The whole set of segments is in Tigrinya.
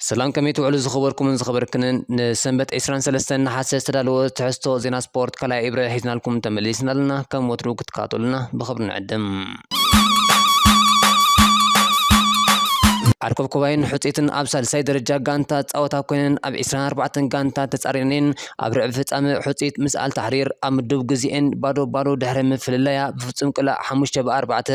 ሰላም፣ ከመይ ትውዕሉ ዝኸበርኩምን ዝኸበርክንን? ንሰንበት ዕስራን ሰለስተን ነሓሰ ዝተዳለወ ትሕዝቶ ዜና ስፖርት ካልኣይ ኢብረ ሒዝናልኩም ተመሊስና ኣለና። ከም ወትሩ ክትከታተሉና ብኽብሪ ንዕድም። ዓርከብ ኮባይን ሕጽይትን ኣብ ሳልሳይ ደረጃ ጋንታ ጸወታ ኮይነን ኣብ ዕስራን ኣርባዕተን ጋንታ ተጻሪረን ኣብ ርብዒ ፍጻመ ሕጽይት ምስ ኣልታሕሪር ኣብ ምዱብ ግዜኤን ባዶ ባዶ ድሕሪ ምፍልላያ ብፍጹም ቅላዕ ሓሙሽተ ብኣርባዕተ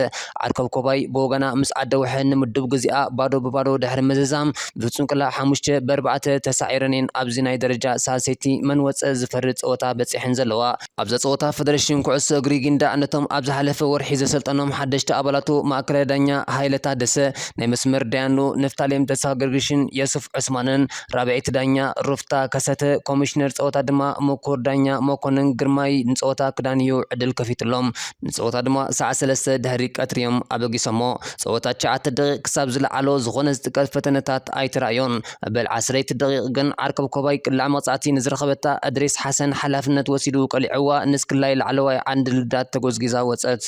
ዓርከብ ኮባይ ብወገና ምስ ዓደወሐ ንምዱብ ግዜኣ ባዶ ብባዶ ድሕሪ ምዝዛም ብፍጹም ቅላዕ ሓሙሽተ ብኣርባዕተ ተሳዒረን እየን ኣብዚ ናይ ደረጃ ሳልሰይቲ መን ወጸ ዝፈርድ ጸወታ በጺሐን ዘለዋ። ኣብዛ ጸወታ ፈደረሽን ኩዕሶ እግሪ ጊንዳዕ ነቶም ኣብ ዝሓለፈ ወርሒ ዘሰልጠኖም ሓደሽቲ ኣባላቱ ማእከላይ ዳኛ ሃይለ ታደሰ፣ ናይ መስመር ዳያኑ ንፍታሌም ተስፋ ገርግሽን የሱፍ ዑስማንን፣ ራብዐይቲ ዳኛ ሩፍታ ከሰተ፣ ኮሚሽነር ጸወታ ድማ ምኩር ዳኛ መኮንን ግርማይ ንጸወታ ክዳንዩ ዕድል ከፊትሎም። ንጸወታ ድማ ሰዓት ሰለስተ ድሕሪ ቀትሪ እዮም ኣበጊሶሞ። ጸወታ ትሽዓተ ደቂቕ ክሳብ ዝለዓሎ ዝኾነ ዝጥቀስ ፈተነታት ኣይተራእዮን። መበል ዓሰርተ ደቂቕ ግን ዓርከብ ኮባይ ቅላዕ መቕጻዕቲ ንዝረኸበታ እድሪስ ሓሰን ሓላፍነት ወሲዱ ቀሊዕዋ ንስክላይ ላዕለዋይ ዓንዲ ልዳት ተጎዝጊዛ ወጸት።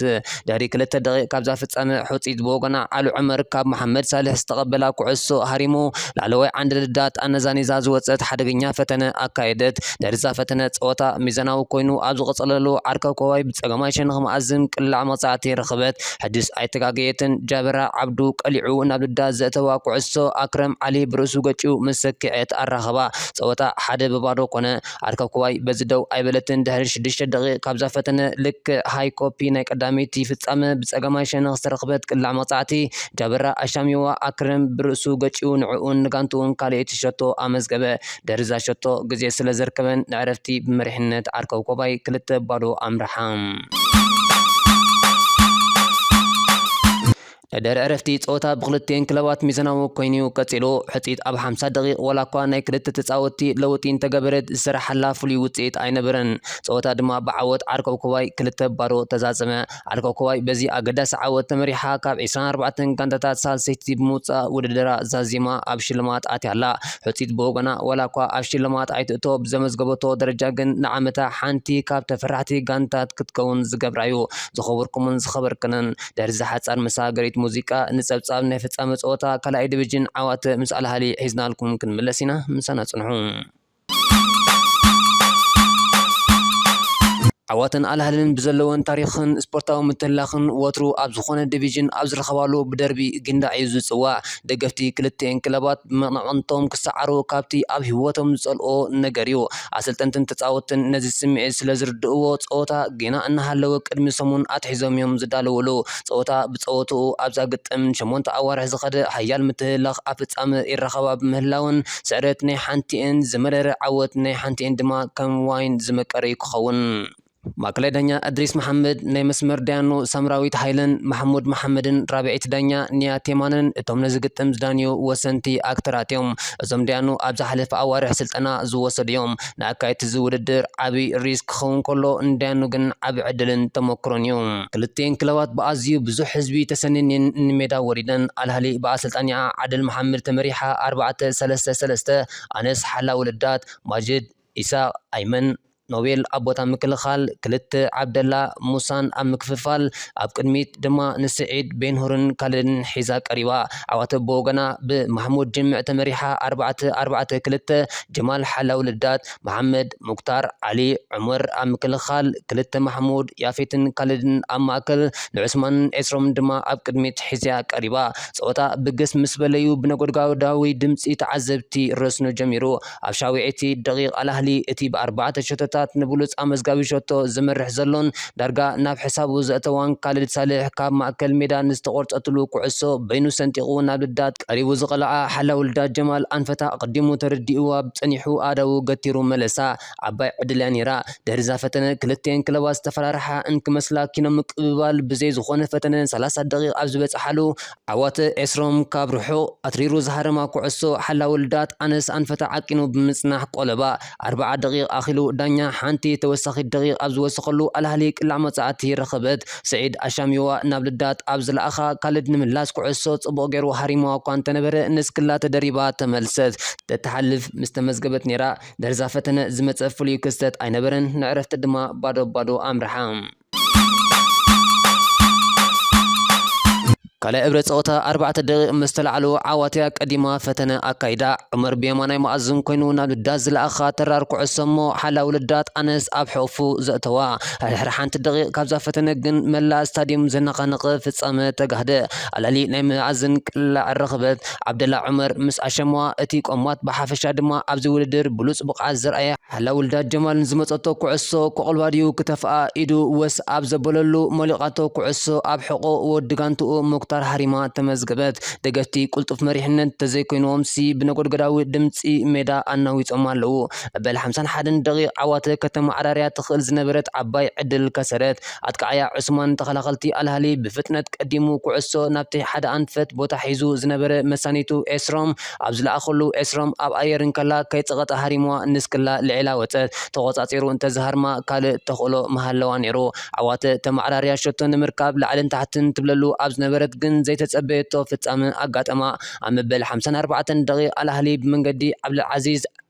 ድሕሪ ክልተ ደቂቕ ካብዛ ፍጻመ ሕጺት ብወገና ዓሊ ዑመር ካብ መሓመድ ሳልሕ ዝተቐበላ ኩዕሶ ሃሪሙ ላዕለዋይ ዓንዲ ልዳት ኣነዛኒዛ ዝወጸት ሓደገኛ ፈተነ ኣካየደት። ድሕሪ እዛ ፈተነ ጸወታ ሚዛናዊ ኮይኑ ኣብ ዝቐጸለሉ ዓርከብ ኮባይ ብጸጋማይ ሸነኽ መኣዝን ቅላዕ መቕጻዕቲ ረኸበት። ሕጅስ ኣይተጋገየትን። ጃበራ ዓብዱ ቀሊዑ ናብ ልዳት ዘእተዋ ኩዕሶ ኣክረም ዓሊ ብርእሱ ገጭኡ ምስ ሰኪዐት ኣራኸባ። ጸወታ ሓደ ብባዶ ኮነ። ዓርከብ ኮባይ በዚ ደው ኣይበለትን። ድሕሪ ሽዱሽተ ደቂቕ ካብዛ ፈተነ ልክዕ ሃይ ኮፒ ናይ ቀዳመይቲ ፍጻመ ብጸጋማይ ሸነኽ ዝተረኽበት ቅላዕ መቕጻዕቲ ጃበራ ኣሻሚዋ ኣክረም ብርእሱ ገጭኡ ንዕኡን ንጋንትኡን ካልኣይቲ ሸቶ ኣመዝገበ። ድሕሪ እዛ ሸቶ ግዜ ስለ ዘርከበን ንዕረፍቲ ብመሪሕነት ዓርከብ ኮባይ ክልተ ባዶ ኣምርሓ። ናይ ድሕሪ ዕረፍቲ ጸወታ ብክልቲኤን ክለባት ሚዛናዊ ኮይኑ ቀጺሉ። ሕጺት ኣብ ሓምሳ ደቂቕ ዋላ እኳ ናይ ክልተ ተጻወትቲ ለውጢ እንተገበረት ዝሰራሓላ ፍሉይ ውጽኢት ኣይነበረን። ጸወታ ድማ ብዓወት ዓርከብ ኮባይ ክልተ ባዶ ተዛዘመ። ዓርከብ ኮባይ በዚ ኣገዳሲ ዓወት ተመሪሓ ካብ ዕስራን ኣርባዕተን ጋንታታት ሳልሰይቲ ብምውጻእ ውድድራ ዛዚማ ኣብ ሽልማት ኣትያ ኣላ። ሕጺት ብወገና ዋላ እኳ ኣብ ሽልማት ኣይትእቶ ብዘመዝገበቶ ደረጃ ግን ንዓመታ ሓንቲ ካብ ተፈራሕቲ ጋንታት ክትከውን ዝገብራ እዩ። ዝኸበርኩምን ዝኸበርክንን ድሕሪ እዛ ሓጻር መሰጋገሪት ሙዚቃ ንጸብጻብ ናይ ፍጻመ ጸወታ ካልኣይ ዲቪዥን ዓዋተ ምስ ኣልሃሊ ሒዝናልኩም ክንምለስ ኢና። ምሳና ጽንሑ። ዓዋተን ኣልሃልን ብዘለወን ታሪኽን ስፖርታዊ ምትህልላኽን ወትሩ ኣብ ዝኾነ ዲቪዥን ኣብ ዝረኸባሉ ብደርቢ ጊንዳዕ እዩ ዝጽዋዕ። ደገፍቲ ክልቲኤን ክለባት ብመቐንቶም ክሰዓሩ ካብቲ ኣብ ህይወቶም ዝጸልኦ ነገር እዩ። ኣሰልጠንትን ተጻወትን ነዚ ስምዒት ስለ ዝርድእዎ ጸወታ ጌና እናሃለወ ቅድሚ ሰሙን ኣትሒዞም እዮም ዝዳለውሉ። ጸወታ ብጸወትኡ ኣብዛ ግጥም ሸሞንተ ኣዋርሕ ዝኸደ ሓያል ምትህልላኽ ኣብ ፍጻመ ይራኸባ ብምህላውን ስዕረት ናይ ሓንቲኤን ዝመረረ ዓወት ናይ ሓንቲኤን ድማ ከም ዋይን ዝመቀረ እዩ ክኸውን። ማእከላይ ዳኛ እድሪስ መሓመድ፣ ናይ መስመር ዳያኑ ሳምራዊት ሃይለን ማሕሙድ መሓመድን ራብዐይቲ ዳኛ ኒያ ቴማንን እቶም ነዚ ግጥም ዝዳንዩ ወሰንቲ ኣክተራት እዮም። እዞም ዳያኑ ኣብ ዝሓለፈ ኣዋርሕ ስልጠና ዝወሰዱ እዮም። ንኣካየድቲ እዚ ውድድር ዓቢ ሪስክ ክኸውን ከሎ ንዳያኑ ግን ዓቢ ዕድልን ተመክሮን እዩ። ክልቲኤን ክለባት ብኣዝዩ ብዙሕ ህዝቢ ተሰኒነን ንሜዳ ወሪደን። ኣልሃሊ ብኣሰልጣኒኣ ዓድል መሓመድ ተመሪሓ ኣርባዕተ ሰለስተ ሰለስተ፣ ኣነስ ሓላዊ ልዳት፣ ማጅድ፣ ኢሳቕ፣ ኣይመን፣ ኖቤል ኣብ ቦታ ምክልኻል፣ ክልተ ዓብደላ ሙሳን ኣብ ምክፍፋል፣ ኣብ ቅድሚት ድማ ንስዒድ ቤንሁርን ካልድን ሒዛ ቀሪባ። ዓዋተ ብወገና ብማሕሙድ ጅምዕ ተመሪሓ ኣርባዕተ ኣርባዕተ ክልተ፣ ጀማል ሓላዊ ልዳት፣ መሓመድ፣ ሙክታር፣ ዓሊ፣ ዑመር ኣብ ምክልኻል፣ ክልተ ማሕሙድ፣ ያፌትን ካልድን ኣብ ማእከል፣ ንዑስማንን ኤስሮምን ድማ ኣብ ቅድሚት ሒዝያ ቀሪባ። ጸወታ ብግስ ምስ በለዩ ብነጎድጓዳዊ ድምጺ ተዓዘብቲ ረስኑ ጀሚሩ። ኣብ ሻውዒይቲ ደቂቕ ኣልኣህሊ እቲ ብኣርባዕተ ሸቶታት ንብሉጽ ኣመዝጋቢ ሸቶ ዝመርሕ ዘሎን ዳርጋ ናብ ሕሳቡ ዘእተዋን ካልድ ሳልሕ ካብ ማእከል ሜዳ ንዝተቖርጸትሉ ኩዕሶ በይኑ ሰንጢቑ ናብ ልዳት ቀሪቡ ዝቐልዓ ሓላው ልዳት ጀማል ኣንፈታ ኣቐዲሙ ተረዲእዋ ጸኒሑ ኣእዳዉ ገቲሩ መለሳ። ዓባይ ዕድል እያ ነይራ። ድሕሪ እዛ ፈተነ ክልቲኤን ክለባት ዝተፈራርሓ እንክመስላ ኪኖ ምቅብባል ብዘይ ዝኾነ ፈተነ ሰላሳ ደቂቕ ኣብ ዝበጽሓሉ ዓዋተ ኤስሮም ካብ ርሑቕ ኣትሪሩ ዝሃረማ ኩዕሶ ሓላዊ ልዳት ኣነስ ኣንፈታ ዓቂኑ ብምጽናሕ ቆለባ። ኣርብዓ ደቂቕ ኣኺሉ ዳኛ ሓንቲ ተወሳኺት ደቂቕ ኣብ ዝወሰኸሉ ኣልኣህሊ ቅላዕ መጻእቲ ረኸበት። ስዒድ ኣሻሚዋ ናብ ልዳት ኣብ ዝለኣኻ ካልድ ንምላስ ኩዕሶ ጽቡቕ ገይሩ ሃሪምዋ እኳ እንተነበረ ንስክላ ተደሪባ ተመልሰት። ተተሓልፍ ምስ ተመዝገበት ነይራ። ድሕሪ እዛ ፈተነ ዝመጸ ፍሉይ ክስተት ኣይነበረን። ንዕረፍቲ ድማ ባዶ ባዶ ኣምርሓ። ካልኣይ እብረ ጸወታ ኣርባዕተ ደቂቕ ምስ ተላዕሉ ዓዋተ ኣቀዲማ ፈተነ ኣካይዳ። ዑመር ብየማናይ መኣዝን ኮይኑ ናብ ልዳት ዝለኣኻ ተራር ኩዕሶ እሞ ሓላው ልዳት ኣነስ ኣብ ሕቑፉ ዘእተዋ። ድሕሪ ሓንቲ ደቂቕ ካብዛ ፈተነ ግን መላእ ስታድዩም ዘነቓንቕ ፍጻመ ተጋህደ። ኣላሊ ናይ መኣዝን ቅላዕ ረኽበት። ዓብደላ ዑመር ምስ ኣሸመዋ እቲ ቆማት ብሓፈሻ ድማ ኣብዚ ውድድር ብሉጽ ብቕዓት ዘርኣየ ሓላው ልዳት ጀማል ንዝመጸቶ ኩዕሶ ኮቕልባድዩ ክተፍኣ ኢዱ ወስ ኣብ ዘበለሉ መሊቓቶ ኩዕሶ ኣብ ሕቖ ወዲ ጋንትኡ ሙክታር ሃሪማ ተመዝገበት። ደገፍቲ ቅልጡፍ መሪሕነት ተዘይኮይንዎም ሲ ብነጎድጎዳዊ ድምጺ ሜዳ ኣናዊጾም ኣለዉ። መበል ሓምሳን ሓደን ደቂቕ ዓዋተ ከተመዓራርያ ትኽእል ዝነበረት ዓባይ ዕድል ከሰረት። ኣጥቃዓያ ዑስማን ተኸላኸልቲ ኣልሃሊ ብፍጥነት ቀዲሙ ኩዕሶ ናብቲ ሓደ ኣንፈት ቦታ ሒዙ ዝነበረ መሳኒቱ ኤስሮም ኣብ ዝለኣኸሉ ኤስሮም ኣብ ኣየር እንከላ ከይጸቐጠ ሃሪምዋ ንስክላ ልዒላ ወጸት። ተቖጻጺሩ እንተዝሃርማ ካልእ ተኽእሎ ምሃለዋ ነይሩ። ዓዋተ ተመዓራርያ ሸቶ ንምርካብ ላዕልን ታሕትን ትብለሉ ኣብ ዝነበረት ግን ዘይተጸበየቶ ፍጻመ ኣጋጠማ። ኣብ መበል ሓምሳን ኣርባዕተን ደቂቕ ኣልኣህሊ ብመንገዲ ዓብደልዓዚዝ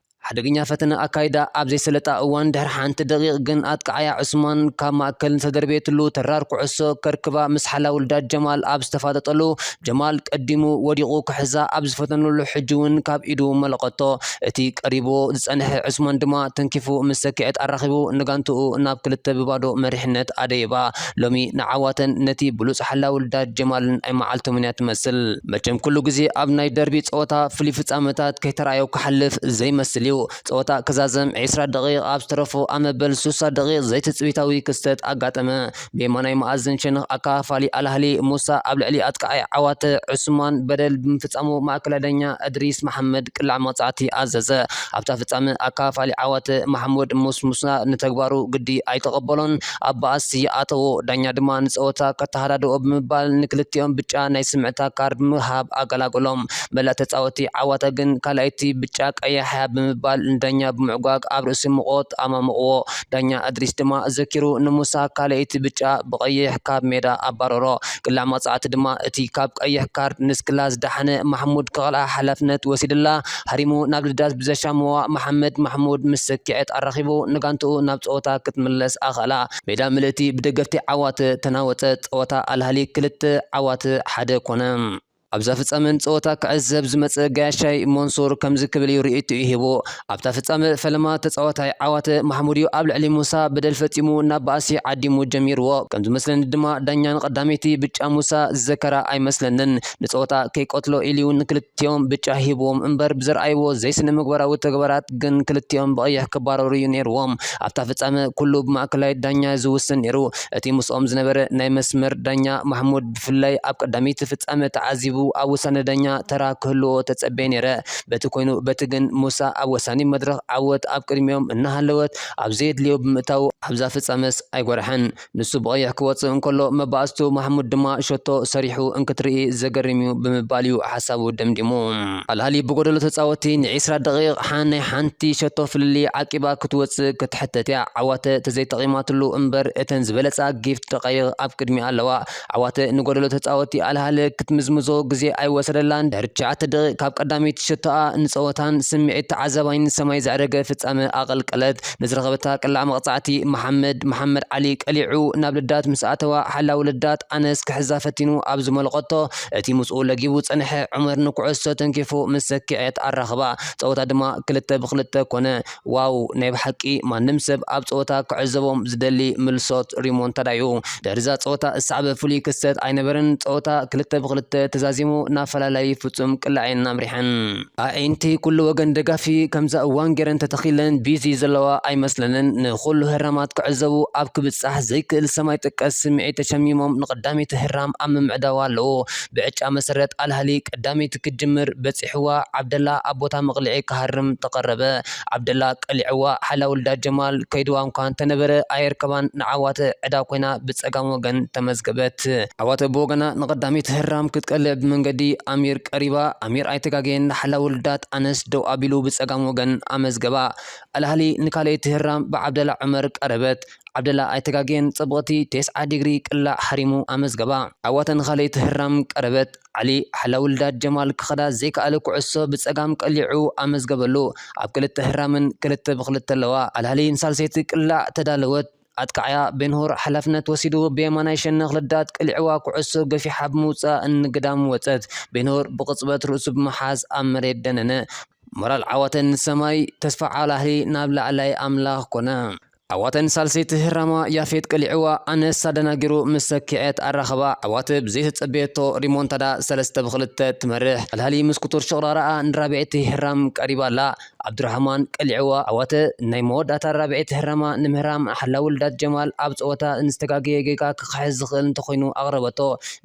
ሓደገኛ ፈተነ ኣካይዳ ኣብ ዘይሰለጣ እዋን ድሕሪ ሓንቲ ደቂቕ ግን ኣጥቃዓያ ዑስማን ካብ ማእከል ዝተደርበየትሉ ተራር ኩዕሶ ከርክባ ምስ ሓላው ልዳት ጀማል ኣብ ዝተፋጠጠሉ ጀማል ቀዲሙ ወዲቑ ክሕዛ ኣብ ዝፈተነሉ ሕጂ እውን ካብ ኢዱ መለቐቶ። እቲ ቀሪብዎ ዝጸንሐ ዑስማን ድማ ተንኪፉ ምስ ሰኪዐት ኣራኺቡ ንጋንትኡ ናብ ክልተ ብባዶ መሪሕነት ኣደየባ። ሎሚ ንዓዋተን ነቲ ብሉጽ ሓላው ልዳት ጀማልን ኣይመዓልቶምን እያ ትመስል። መቸም ኩሉ ግዜ ኣብ ናይ ደርቢ ጸወታ ፍሉይ ፍጻመታት ከይተራእዮ ክሓልፍ ዘይመስል እዩ። ጸወታ ክዛዘም ዕስራ ደቂቕ ኣብ ዝተረፎ ኣብ መበል ሱሳ ደቂቕ ዘይትጽቢታዊ ክስተት ኣጋጠመ። ብየማናይ መኣዝን ሸነኽ ኣከፋፋሊ ኣልኣህሊ ሙሳ ኣብ ልዕሊ ኣጥቃዓይ ዓዋተ ዑስማን በደል ብምፍጻሙ ማእከላይ ዳኛ እድሪስ መሓመድ ቅላዕ መቕጻዕቲ ኣዘዘ። ኣብታ ፍጻመ ኣከፋፋሊ ዓዋተ ማሕሙድ ምስ ሙሳ ንተግባሩ ግዲ ኣይተቐበሎን ኣብ ባእሲ ኣተዎ። ዳኛ ድማ ንጸወታ ከተሃዳድኦ ብምባል ንክልቲኦም ብጫ ናይ ስምዕታ ካርድ ምሃብ ኣገላገሎም። መላእ ተጻወቲ ዓዋተ ግን ካልኣይቲ ብጫ ቀያሕ እያ ብምባል ንዳኛ ብምዕጓግ ኣብ ርእሲ ምቖት ኣማመቕዎ። ዳኛ እድሪስ ድማ ዘኪሩ ንሙሳ ካልኣይቲ ብጫ ብቐይሕ ካብ ሜዳ ኣባረሮ። ቅላዕ መቕጻዕቲ ድማ እቲ ካብ ቀይሕ ካርድ ንስክላ ዝደሓነ ማሕሙድ ክቐልዓ ሓላፍነት ወሲድላ። ሃሪሙ ናብ ልዳት ብዘሻመዋ መሓመድ ማሕሙድ ምስ ሰኪዐት ኣራኺቡ ንጋንትኡ ናብ ጸወታ ክትምለስ ኣኽእላ። ሜዳ ምልእቲ ብደገፍቲ ዓዋተ ተናወጸ። ጸወታ ኣልሃሊ ክልተ ዓዋተ ሓደ ኮነ። ኣብዛ ፍጻመን ጸወታ ክዕዘብ ዝመጸ ጋያሻይ መንሱር ከምዚ ክብል እዩ ርእይቶኡ ሂቡ። ኣብታ ፍጻመ ፈለማ ተጻዋታይ ዓዋተ ማሕሙድ እዩ ኣብ ልዕሊ ሙሳ በደል ፈጺሙ ናብ ባእሲ ዓዲሙ ጀሚርዎ። ከም ዝመስለኒ ድማ ዳኛ ንቐዳመይቲ ብጫ ሙሳ ዝዘከራ ኣይመስለንን። ንጸወታ ከይቀትሎ ኢሉ እዩ ንክልቲኦም ብጫ ሂብዎም እምበር ብዘርኣይዎ ዘይስነ ምግባራዊ ተግባራት ግን ክልቲኦም ብቐይሕ ክባረሩ እዩ ነይርዎም። ኣብታ ፍጻመ ኩሉ ብማእከላይ ዳኛ ዝውሰን ነይሩ። እቲ ምስኦም ዝነበረ ናይ መስመር ዳኛ ማሕሙድ ብፍላይ ኣብ ቀዳመይቲ ፍጻመ ተዓዚቡ ኣብ ውሳነ ዳኛ ተራ ክህልዎ ተጸበየ ነይረ። በቲ ኮይኑ በቲ ግን ሙሳ ኣብ ወሳኒ መድረኽ ዓወት ኣብ ቅድሚኦም እናሃለወት ኣብ ዘየድልዮ ብምእታው ኣብዛ ፍጻመስ ኣይጎርሐን። ንሱ ብቐይሕ ክወጽእ እንከሎ መባእስቱ ማሕሙድ ድማ ሸቶ ሰሪሑ እንክትርኢ ዘገርም እዩ ብምባል እዩ ሓሳቡ ደምዲሙ። ኣልሃሊ ብጎደሎ ተጻወቲ ንዒስራ ደቂቕ ሓ-፣ ናይ ሓንቲ ሸቶ ፍልልይ ዓቂባ ክትወጽእ ክትሕተት እያ። ዓዋተ ተዘይጠቒማትሉ እምበር እተን ዝበለጻ ጊፍት ደቃይቕ ኣብ ቅድሚኣ ኣለዋ። ዓዋተ ንጎደሎ ተጻወቲ ኣልሃሊ ክትምዝምዞ ግዜ ኣይወሰደላን። ድሕሪ ትሽዓተ ደቂቕ ካብ ቀዳመይቲ ሸቶኣ ንጸወታን ስምዒት ተዓዛባይን ሰማይ ዘዕረገ ፍጻመ ኣቐልቀለት። ንዝረኸበታ ቅላዕ መቕጻዕቲ መሓመድ፣ መሓመድ ዓሊ ቀሊዑ ናብ ልዳት ምስ ኣተዋ ሓላው ልዳት ኣነስ ክሕዛ ፈቲኑ ኣብ ዝመለቐቶ እቲ ምስኡ ለጊቡ ጸንሐ ዑመር ንኩዕሶ ተንኪፉ ምስ ሰኪዐት ኣራኽባ። ጸወታ ድማ ክልተ ብክልተ ኮነ። ዋው ናይ ብሓቂ ማንም ሰብ ኣብ ጸወታ ክዕዘቦም ዝደሊ ምልሶት ሪሞንታዳ እዩ። ድሕሪዛ ጸወታ እሳዕበ ፍሉይ ክስተት ኣይነበረን። ጸወታ ክልተ ብክልተ ተዛዚሙ ናብ ፈላላዪ ፍጹም ቅላዕ እየን ኣምሪሐን። ኣዒንቲ ኩሉ ወገን ደጋፊ ከምዛ እዋን ገይረን ተተኺለን ቢዚ ዘለዋ ኣይመስለንን። ንኹሉ ህራማት ክዕዘቡ ኣብ ክብጻሕ ዘይክእል ሰማይ ጥቀስ ስምዒት ተሸሚሞም ንቐዳመይቲ ህራም ኣብ ምምዕዳዋ ኣለዉ። ብዕጫ መሰረት ኣልሃሊ ቀዳመይቲ ክትጅምር በጺሕዋ። ዓብደላ ኣብ ቦታ መቕልዒ ክሃርም ተቐረበ። ዓብደላ ቀሊዕዋ። ሓላው ልዳት ጀማል ከይድዋ እኳ እንተነበረ ኣየርከባን። ንዓዋተ ዕዳ ኮይና ብጸጋም ወገን ተመዝገበት። ዓዋተ ብወገና ንቐዳመይቲ ህራም ክትቀልዕ ብመንገዲ ኣሚር ቀሪባ። ኣሚር ኣይተጋገየን። ንሓላው ልዳት ኣነስ ደው ኣቢሉ ብጸጋም ወገን ኣመዝገባ። ኣልሃሊ ንካልኣይቲ ህራም ብዓብደላ ዑመር ቀረበት። ዓብደላ ኣይተጋገየን። ጽብቕቲ ተስዓ ዲግሪ ቅላዕ ሃሪሙ ኣመዝገባ። ዓዋተ ንኻልኣይቲ ህራም ቀረበት። ዓሊ ሓላው ልዳት ጀማል ክኸዳ ዘይከኣለ ኩዕሶ ብጸጋም ቀሊዑ ኣመዝገበሉ። ኣብ ክልተ ህራምን ክልተ ብክልተ ኣለዋ። ኣልሃሊ ንሳልሰይቲ ቅላዕ ተዳለወት። ኣጥቃዕያ ቤንሆር ሓላፍነት ወሲዱ ብየማናይ ሸነኽ ልዳት ቀሊዕዋ ኩዕሶ ገፊሓ ብምውጻእ ንግዳም ወጸት። ቤንሆር ብቕጽበት ርእሱ ብምሓዝ ኣብ መሬት ደነነ። ሞራል ዓዋተ ንሰማይ፣ ተስፋ ዓላህሊ ናብ ላዕላይ ኣምላኽ ኮነ። ዓዋተ ንሳልሰይቲ ህራማ ያፌት ቀሊዕዋ ኣነስ ኣደናጊሩ ምስ ሰኪዐት ኣራኸባ። ዓዋተ ብዘይተጸበየቶ ሪሞንታዳ ሰለስተ ብክልተ ትመርሕ። ኣልሃሊ ምስ ክቱር ሽቕራራኣ ንራብዐይቲ ህራም ቀሪባ ኣላ። ዓብዱራህማን ቀሊዕዋ ዓዋተ ናይ መወዳእታ ራብዐይቲ ህራማ ንምህራም ሓላ ውልዳት ጀማል ኣብ ጸወታ ንዝተጋገየ ጌጋ ክኽሕስ ዝኽእል እንተኾይኑ ኣቕረበቶ።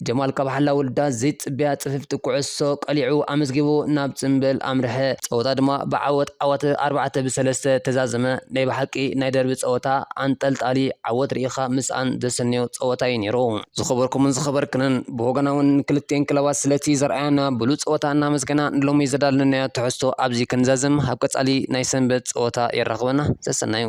ጀማል ካብ ሓላ ውልዳት ዘይጽብያ ጽፍፍቲ ኩዕሶ ቀሊዑ ኣመዝጊቡ ናብ ጽምብል ኣምርሐ። ጸወታ ድማ ብዓወት ዓዋተ ኣርባዕተ ብሰለስተ ተዛዘመ። ናይ ብሓቂ ናይ ደርቢ ጸወታ ኣንጠልጣሊ ዓወት ርኢኻ ምስኣን ዘሰንዮ ጸወታ እዩ ነይሩ። ዝኸበርኩምን ዝኸበርክንን፣ ብወገና እውን ንክልቲኤን ክለባት ስለቲ ዘርኣያና ብሉጽ ጸወታ እናመስገና ንሎሚ ዘዳለናዮ ትሕዝቶ ኣብዚ ክንዛዝም፣ ኣብ ቀጻሊ ናይ ሰንበት ጸወታ የራኽበና። ዘሰናዩ።